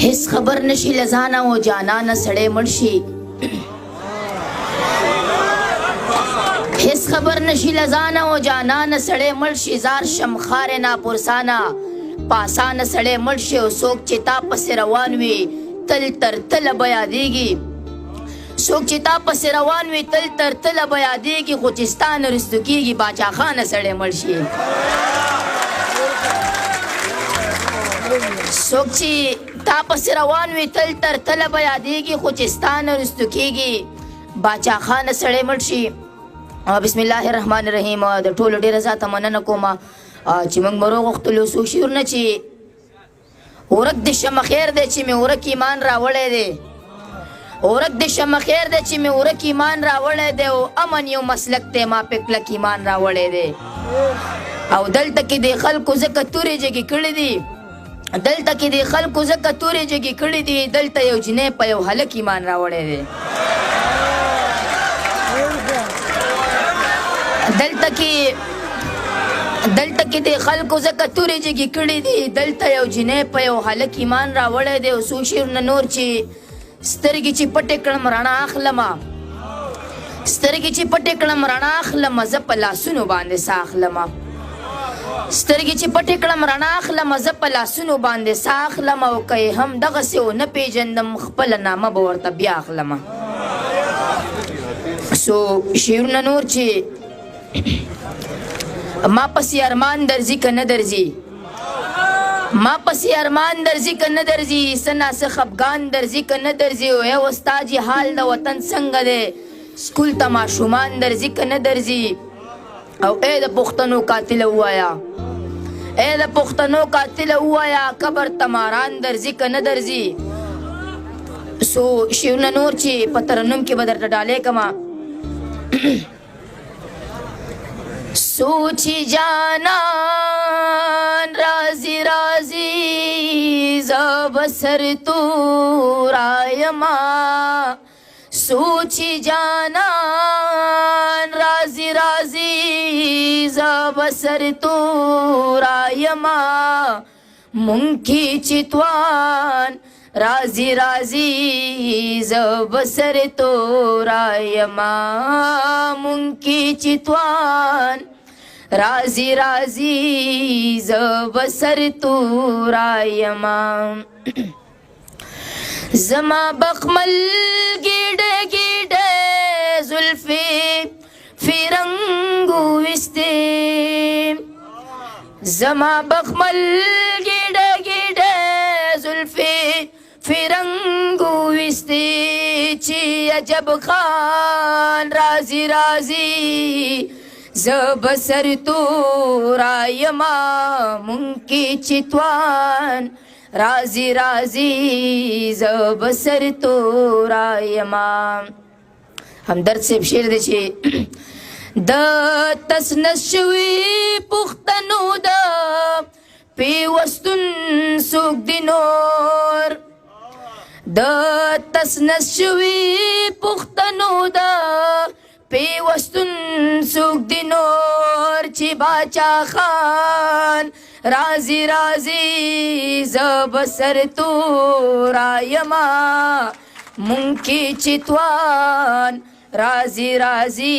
هیڅ خبر نشي له ځانه او جانانه سړی مړ شي. هیڅ خبر نشي له ځانه او جانانه سړی مړ شي. زار شم ښارې ناپرسانه پاسانه سړی مړ شي. او څوک چې تا پسې روان وي تل تر تله به یادېږي. څوک چې تا پسې روان وي تل تر تله به یادېږي، خو چې ستا نه وروستو کېږي باچا خانه سړی مړ شي. څوک چې تا پسې روان وي تل تر تله به یادېږي، خو چې ستا نه وروستو کېږي باچا خانه سړی مړ شي. بسم الله الرحمن الرحیم. د ټولو ډېره زیاته مننه کوم چې موږ مو وغوښتلو. څو شعرونه چې ورک دې شمه خیر دی چې مې ورک ایمان راوړی دی، ورک دې شمه خیر دی چې مې ورک ایمان راوړی دی، او امن یو مسلک دی ما په کلک ایمان راوړی دی. او دلته کې د خلکو ځکه تورې جګې کړې دي، دلته کې د خلکو ځکه تورې جګې کړې دي، دلته یو جنۍ په یو هلک ایمان راوړی دی. دلته کې د خلکو ځکه تورې جګې کړې دي، دلته یو جنۍ په یو هلک ایمان راوړی دی. او څو شعرونه نور چې سترګې چې پټې کړم رڼا اخلمه، سترګې چې پټې کړم رڼا اخلمه، زه په لاسونو باندې ساه اخلمه. سترګې چې پټې کړم رڼا اخلمه، زه په لاسونو باندې ساه اخلمه. او که یې هم دغسې ونه پېژندم خپله نامه به ورته بیا اخلمه. څو شعرونه نور چې ما پسې ارمان درځي که نه درځي، ما پسې ارمان درځي که نه درځي، څه نا څه خفګان درځي که نه درځي. او ای استاد جي حال د وطن څنګه دی، سکول ته ماشومان درځي که نه درځي. او ای د پښتنو قاتله ووایا، ای د پښتنو قاتله ووایا، قبر ته ماران درځي که نه درځي. څو شعرونه نور چې په ترنم کې به درته ډالۍ کړم. سوچ جانان رازی رازی زب سر تو رایما، سوچ جانان رازی رازی زب سر تو رایما، مونږ چتوان رازی رازی زب سر تو رایما، مونږ چتوان رازی رازی زب سر تو رایما. زما بخمل ګیډه ګیډه زلفې فیرنګو وسته، زما بخمل ګیډه ګیډه زلفې فیرنګو وسته، چې عجب خان رازی رازی زب سر تو رایما، مونږ کې چتوان رازی رازی زب سر تو رایما. همدرد صاحب شعر دی چې د تسنس شوي پښتنو د پیوستون څوک دي نور، د تسنس شوي پښتنو د پیوستون څوک دي نور، چې باچا خان رازی رازی زب سر تو رایما، مونږ کې چتوان رازی رازی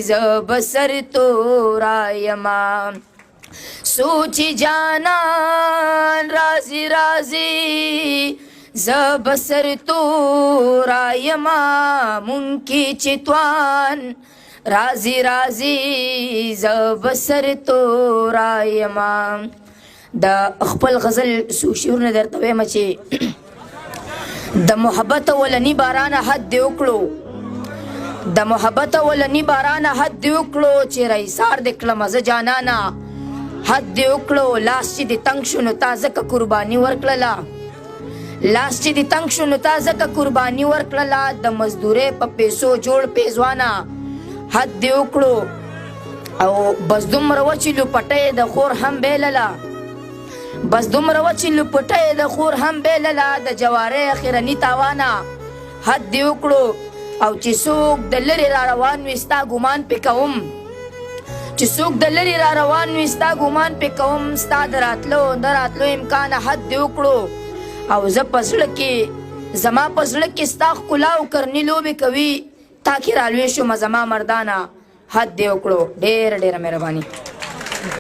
زب سر تو رایما. سوچ جانان رازی رازی زب سر تو رایما، مونږ کې چتوان رازی رازی زب سر تو رایما. د خپل غزل څو شعرونه درته وایم چې د محبت اولني بارانه حد دې وکړو، د محبت اولني بارانه حد دې وکړو، چې رئیسار دې کړم زه جانانه حد دې وکړو. لاس چې دې تنګ شو نو تا ځکه قرباني ورکړله، لاس چې دې تنګ شو نو تا ځکه قرباني ورکړله، د مزدورۍ په پیسو جوړ پیزوانه حد دې وکړو. او بس دومره وه چې لوپټه یې د خور هم بېلله، بس دومره وه چې لوپټه یې د خور هم بېلله، د جوارۍ اخرني تاوانه حد دې وکړو. او چې څوک د لرې را روان وي ستا ګمان پې کوم، چې څوک د لرې را روان وي ستا ګمان پې کوم، ستا د راتلو امکانه حد دې وکړو. او زه په زړه کې، زما په زړه کې ستا ښکلا او کرني لوبې کوي. تا کې رالوی شوم زما مردانه، حد دې وکړو. ډېره ډېره مهرباني.